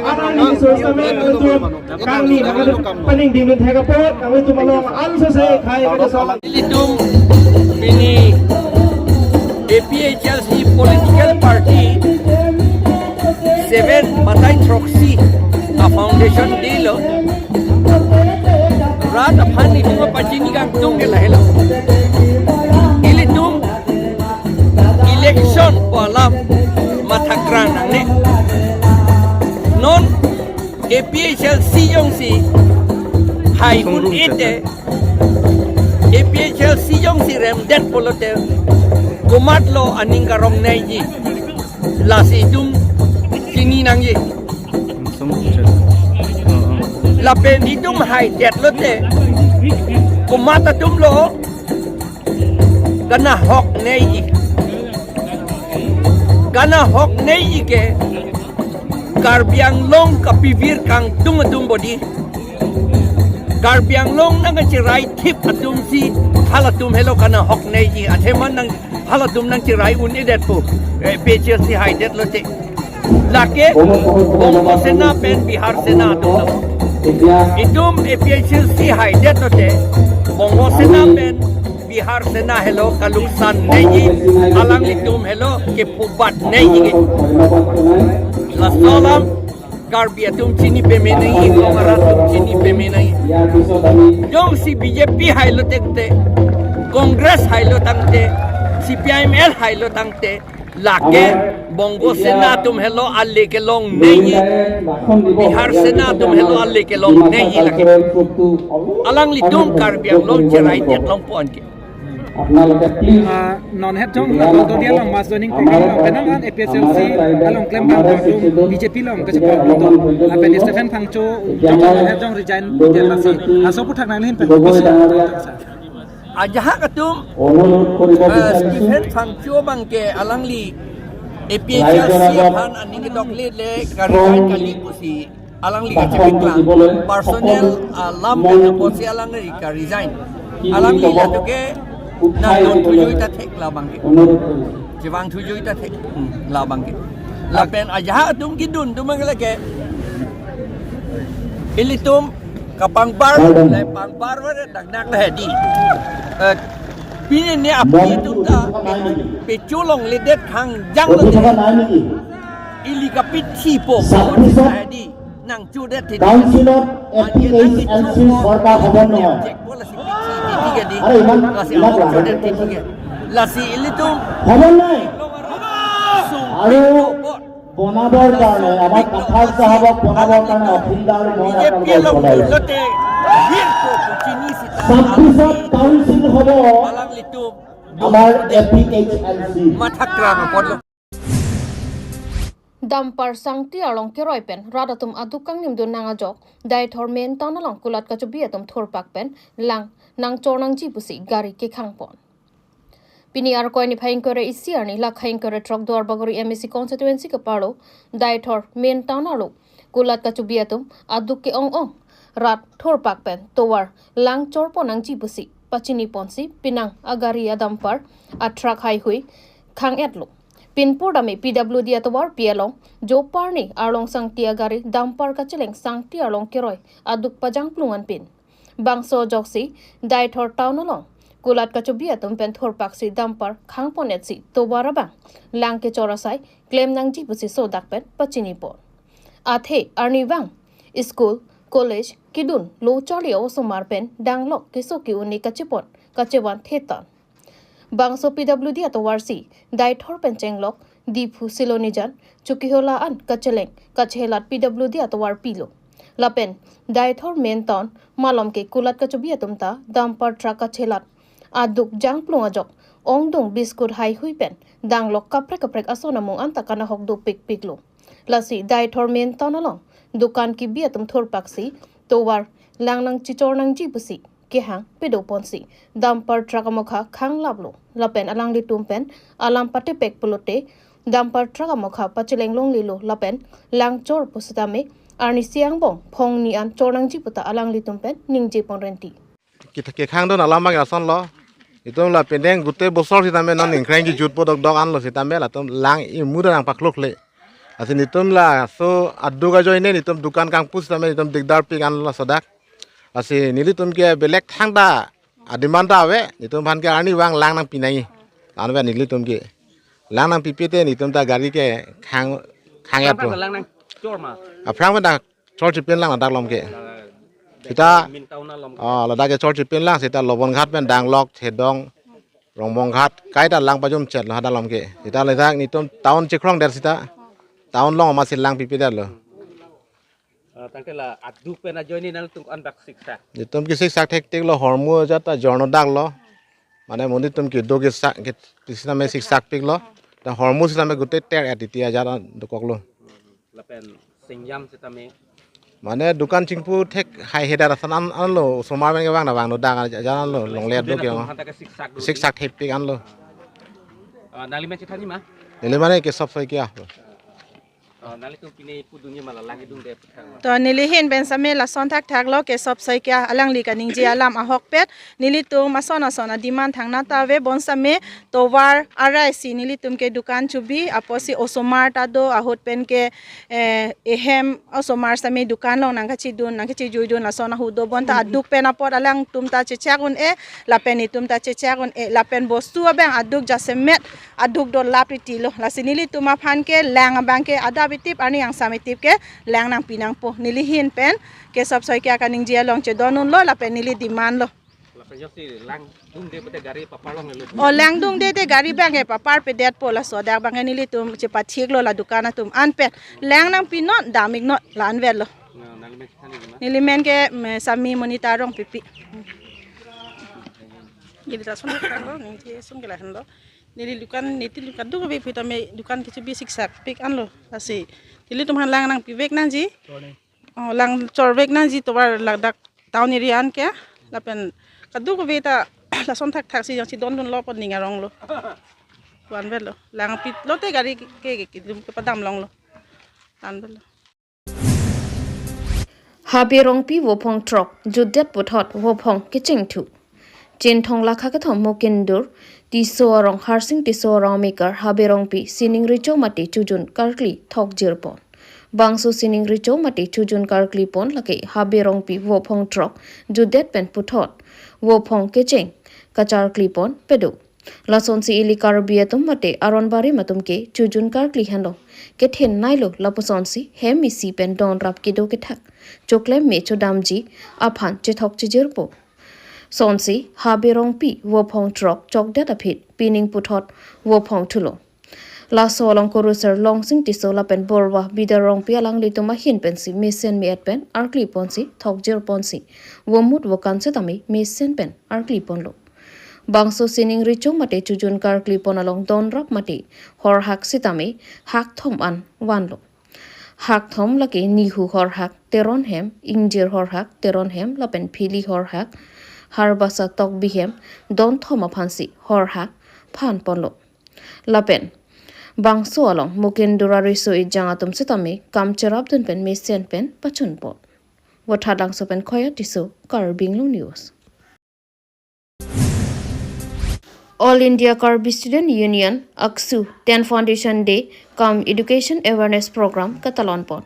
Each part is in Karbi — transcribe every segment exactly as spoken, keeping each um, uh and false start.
Anang ni so same itu kang ni nang itu pening dingin thek apot, kang itu malong an so se khai ke so. Ilitum pini A P H L C political party seven batai throksi a foundation day lo. Rat aphan itum pachini kangtung ke lahelo. Ilitum election pu alam mathakrang nangne. Non A P H L C jongsi hai un-e te, A P H L C jongsi remdet pulote komatlo aning karong nangji, lasi itum chini nangji. Lapen itum haidet lote Komat atumlo kanahok neiji. Kanahok neiji ke Karbi Anglong kapivir kangtung atum bodi. Karbi Anglong nangkacherai thip atumsi halatum helo kanahok neiji. Athema nang halatum nangcherai un-edetpo. Eh, A P H L C haidetlote. Lake Bongo Sena pen Bihar Sena atumlo. Itum A P H L C haidetlote, Bongo Sena pen Bihar Sena helo kaluksan neiji, alanglitum helo kephubat neiji. Laso alam Karbi atum chini peme nangji, Kongara atum chini peme nangji. Jongsi B J P hailo tangte, Congress hailo tangte, C P I M L hailo tangte, lake Bongo Sena atum helo ale kelong neiji, Bihar Sena atum helo ale kelong neiji lake. Alanglitum Karbi Anglong cherai det longpo anke. আপোনালোকে প্লিজ আহ, non het jong la dodi along mass joining program along penang an A P H L C along klem bang kardom B J P along kachepon kardom lapen Stephen Phangcho jong non het jong resign dia lasi aso puthak nang hin pen. Ajahak atum, অনুৰোধ কৰিব eh, বিচাৰিছো Stephen Phangcho abangke alangli A P H L C aphan aning kedokle le kari kali pusi alangli kachepiklang personal, ah, lam pen apotsi alangli ka-resign. Alangli latum ke nang don thujui ta thek labangke. Chevang thujui ta thek, hmm, labangke. Lapen ajahak atum kedun atum abangke lake ilitum kapangbar, le pangbar vare dakdak le hedi. Eh, pini ne api atum ta pe-, pechulongledet khangjang lo. Ili kapithipo, ছাব্বিছত hedi. Nang chudet hedi. কাউন্সিলত A P H L চি চৰকাৰ হ'ব নহয়। Check bola si pithipi hedi. আৰে ইমান, lasi ইমান amo লাহে chudet hedi. Lasi ilitum হ'ব নাই? Sung আৰু বনাবৰ কাৰণে, আমাৰ কাথাৰ চাহাবক বনাবৰ কাৰণে অখিলদাৰ মই আপোনালোকক জনাইছো। ছাব্বিছত কাউন্সিল হ'ব আমাৰ A P H L C. Dumper sangti arlong keroi pen rat atum aduk kangnimdun nang ajok Deithor main town along kulat kachobi atum thurpak pen lang nangchor nangji pusi gari kekhangpon. Pini Arkoi niphai ingkoi ra isi arni lake ingkoi ra throk Duarbagori M A C constituency keparlo Deithor main town arlo kulat kachobi atum aduk ke-ong-ong rat thurpak pen tovar lang chorpon nangji pusi pachiniponsi penang agari a-dumper a-truck haihui khang-etlo. Pinpur dame P W D atovar pi along joparni arlong sangti agari dumper kacheleng sangti arlong keroi aduk pajangplung anpin. Bangso ajoksi Deithor town along kulat kachobi atum pen thurpaksi dumper khangpon-etsi tovar abang lang kechor asai klem nangji pusi sodak pen pachinipon. Athe arnivang school, college kedun lo charli osomar pen danglok keso ke-un-e kachepon kachevan thetan. Bangso P W D atovarsi Deithor pen chenglok Diphu Silonijan Chokihola an kacheleng kachelat P W D atovar pilo. Lapen Deithor main town malom ke kulat kachobi atum ta dumper truck kachelat aduk jangplung ajok ongdung biscuit haihui pen danglok kaprek kaprek ason amung anta kanahok dopikpiklo. Lasi Deithor main town along dukan kebi atum thurpaksi tovar lang nangchechor nangji pusi kehang pedoponsi dumper truck amokha khanglaplo. Lapen alanglitum pen alam patepek pulote dumper truck amokha pacheleng longlelo lapen lang chor pusitame arnisi angbong phongni an chor nangji puta alanglitum pen ningjepon renti. Kita kekhangdun alam abang asonlo. Itum la penang gute bosor sitame non ingkreng kejutpo dokdok anlo sitame latum lang imu ta nangpaklokle. Lasi netum laso aduk ajoine netum dukan kangpu sitame netum dikdarpik anlo sodak. Lasi nelitum ke belek thangta a-demand ta ave, netum aphan ke arnivang lang nangpi nangji. Anve nelitum ke. Lang nangpipe te netum ta gari ke khang, khang-etpo. Aphrang pen ta lang nangchor ma? Aphrang pen ta chorchipin lang ladak along ke. Sita, Main town along. Ah, ladak ke chorchipin lang sita Lobonghat pen danglok, Chedong, Rongbonghat, kaita lang pajumchetlo hadak along ke. Sita ladak netum town chekrongdet sita. Town along masi lang pipedetlo. Ah, tangte la aduk pen ajoine nangtum ko-an bak siksak? Netum ke siksak thektheklo, hormu ajat ta jorno daklo. Mane monit atum kedo kesak, ke, sitame siksakpiklo. Ta hormu sitame gute ter-et titi ajat dokoklo. Lapen singjam sitame? Mane dukan chingpu thek hai hedat asan an anlo, osomar pen kevang na vang no dak ajan anlo, longlet do ke. Siksak thepik anlo. Ah, nangli men chethan ma? Neli mane Kesop Saikia. Ah, nangli tum pine pudunji ma la lang kedungde aphuthak ma? To neli ahin pen same lason thakthak lo, Kesop Saikia alangli kaningje alam ahokpet. Nelitum ason ason a-demand thangnat ta ave, bonsitame tovar arai si nelitum ke dukan chubi apotsi osomar ta do, ahut pen ke, eh, ehem osomar same dukan along nangkachidun nangkachijuidun lason ahut do, bonta aduk pen apot alangtum ta chechak un-e, lapen itum ta chechak un-e, lapen bostu abang aduk jasemet aduk do lap iti lo. Lasi nelitum aphan ke lang abang ke adap itip arni angsam itip ke lang nangpi nangpo. Neli ahin pen Kesop Saikia kaningje along chedondun lo, lapen neli demand lo. Lapen jongsi lang dungde pute gari papar long lo. O, lang dungde te gari abang ke papar pedetpo, laso dak abang ke nelitum chepathik lo la dukan atum an pen. Lang nangpi non, dam ik non, la-an vet lo. Na, nangli men chethan ma? Neli men ke, me, Sami Monita Rongpipi. Neli ta son thakthak lo, ningje sung ke lahenlo. Neli dukan, neli dukan duk ave putame dukan kechubi siksak pik anlo. Lasi nelitum aphan lang nangpivek nangji. Oh, lang chorvek nangji tovar ladak town area an ke. Lapen kaduk ave ta lason thakthak si jongsi dondun lo pon ning arong lo. Pu-an vet lo. Lang pi lote gari ke, ke, ke, kedum kepadam long lo. Tan vet lo. Habe Rongpi vophong throk, jutdet puthot vophong kechengthu. Chinthong lakha kethom Mukindur, Tisso arong Harsing Tisso arong amekar Habe Rongpi sining recho mate chojun karkli thok jirpon. Bangso sining recho mate chojun karkli pon lake Habe Rongpi vophong throk, jutdet pen puthot vophong kecheng kacharkli pon pedo. Lasonsi ili Karbi atum mate aron barim atum ke chojun karkli henlo kethen nailo, lapusonsi hem isi pen donrap kedo kethak choklem me chodamji aphan chethok chijirpo. Sonsi Habe Rongpi vophong throk chokdet aphi pining puthot vophong thulo. Laso along kurusar Longsing Tisso lapen Borwa Bidar Rongpi alanglitum ahin pensi mesen me-et pen arkli ponsi thok jirponsi vomut vokan setame mesen pen arkli ponlo. Bangso sining recho mate chojun karkli pon along donrap mate horhak sitame hakthom an vanlo. Hakthom lake Nihu horhak Teron hem, Ingjir horhak Teron hem, lapen Phili horhak Harbasa Tokbi hem, donthom aphansi horhak phan ponlo. Lapen bangso along Mukindur ariso ejang atum sitame kam cherapdun pen mesen pen pachun pon. Vothatlangso pen Khoya Tisso, Karbi Anglong News. All India Karbi Student Union, AKSU, ten Foundation Day cum Education Awareness Program katalon pon.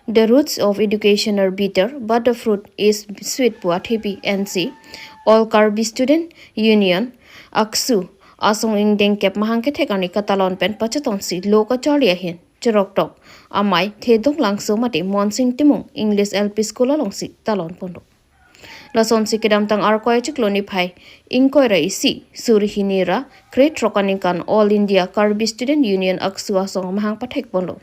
The roots of education are bitter, but the fruit is sweet pu athepi ensi All Karbi Student Union, AKSU, asong ingdeng kep mahang kethek arni katalon pen pachetonsi lo kacharli ahin cheroktok amei Thedong Langso mate Monsing Timung English L P School alongsi talon ponlo. Lasonsi kedamtang Arkoi achiklo niphai ingkoi ra isi suri hini ra krethrok aningkan All India Karbi Student Union, AKSU, asong mahang pathek ponlo.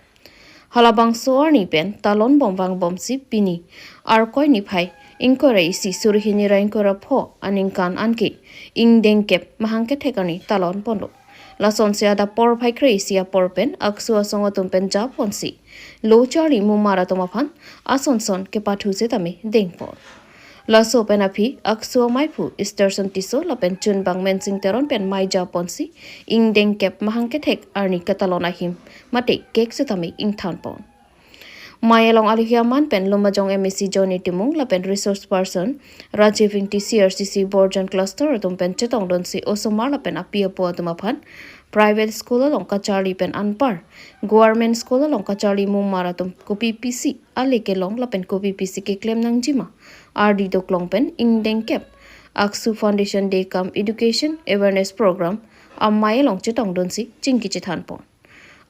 Halabangso arni pen talon bom vangbomsi pini Arkoi niphai ingkoi ra isi suri hini ra ingkoi ra pho aningkan anke ingdeng kep mahang kethek arni talon ponlo. Lasonsi adap porphai kre isi apor pen AKSU asong atum pen japonsi lo charli mumar atum aphan ason son kepathu setame dengpon. Laso pen aphi AKSU ameiphu Easterson Tisso lapen chunbang Mensing Teron pen mei japonsi ingdeng kep mahang kethek arni katalon ahim mate cake setame ingthan pon. Mei along alohi aman pen Lumbajong M A C Johnny Timung lapen resource person Rajiv Ingti, C R C C Borjan cluster atum pen chetongdunsi osomar lapen api apo atum aphan private school along kacharli pen anpar government school along kacharli mumar atum kopi pisi ale kelong lapen kopi pisi keklem nangjima ardi doklong pen ingdeng kep AKSU Foundation Day cum Education Awareness Program amei along chetongdunsi chingki chethan pon.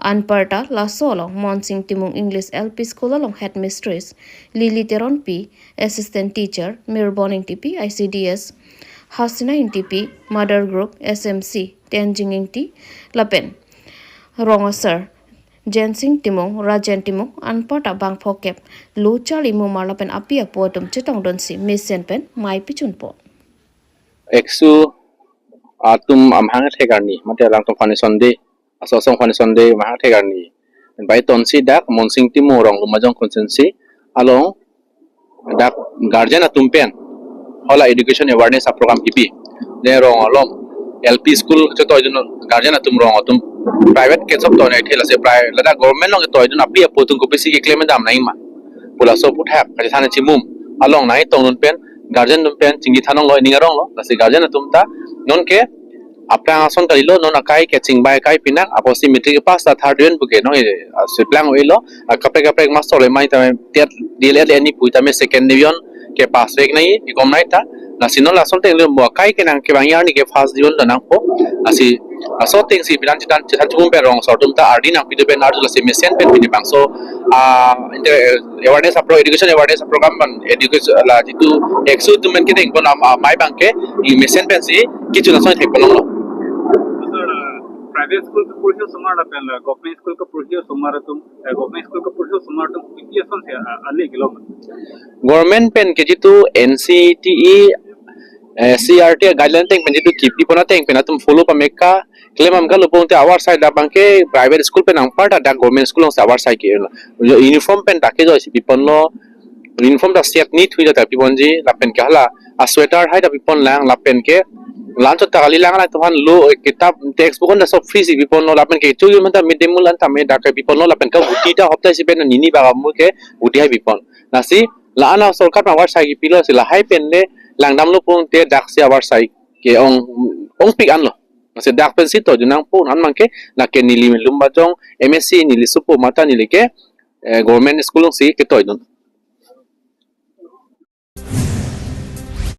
Anparta laso along Monsing Timung English L P School along Headmistress Lily Teronpi, Assistant Teacher Mirbon Ingtipi, I C D S Hasina Ingtipi, Mother Group S M C Tenzing Ingti lapen Rong Asar Jensing Timung, Rajen Timung, anparta bangpho kep lo charli mumar lapen api apo atum chetongdunsi mesen pen mei pichun pon. AKSU atum amahang thek arni, mate alangtum Foundation Day, aso asong Foundation Day mahang thek arni, bai tonsi dak Monsing Timung arong Lumbajong constituency along Dak guardian atum pen hala education awareness a program kipi. Ne rong along L P school chetoidun guardian atum, rong atum private ke chetoinai thela se pri-, ladak government along chetoidun aphi apo atum kopisi keklem damnangji ma pu laso aphuthak kachethan chimum along nangtongdun pen guardian atum pen chingki thanonglo, ning aronglo. Lasi guardian atum ta nonke aphrang ason kalilo, non akai ke chingbai akai pinak, apotsi matric pass ta third division puke non, eh, siplang oilo, ah, kaprek kaprek master le mai tame TET, D L Ed le ani pu tame second division ke pass vek nangji, ikom nai ta. Lasi non lason ateng le mo akai ke nangkevang arni ke first division ta nangpo. Lasi laso atengsi bidan chethan, chethan chumum pen rong asor atum ta ardi nangpido pen arju, lasi mesen pen pini bangso, ah, inter-, awareness a pro-, education awareness a program ban education la jitu exo atum pen kedeng pon am-, amei abangke i mesen pensi kechun ason thek pon longlo. Sir, uh, private school ke porhi osomar lapen la government school ke porhi osomar atum, eh, government school ke porhi osomar atum kopi asonsi, uh, ale kelong? Government pen ke jitu N C T E, eh, C R T guideline ateng pen jitu kipi pon ateng pen atum follow pame ka, klem am kalo pon te avarsai dak abangke private school pen anparta dak government school alongsi avarsai ke uniform pen ta kejoisi piponlo, uniform ta set neat hui ta piponji, lapen ke hala a sweater hai ta piponlang, lapen ke lunch ta kalilang, la tuhan lo, eh, kitap, textbook an ta sob free si piponlo, lapen ke chuyu manta midday meal an tame dak ke piponlo, lapen ke buti ta hopta isi pen nini bak amul ke buti hai pipon. Lasi la-an a sorkar pen avarsai kipilo, si lahai pen le langdamlo pon te daksi avarsai ke ong, ongpik anlo. Lasi dak pensi toidun nangpo, an abangke lake neli Lumbajong M S C neli supo mata neli ke, eh, government school alongsi ketoidun.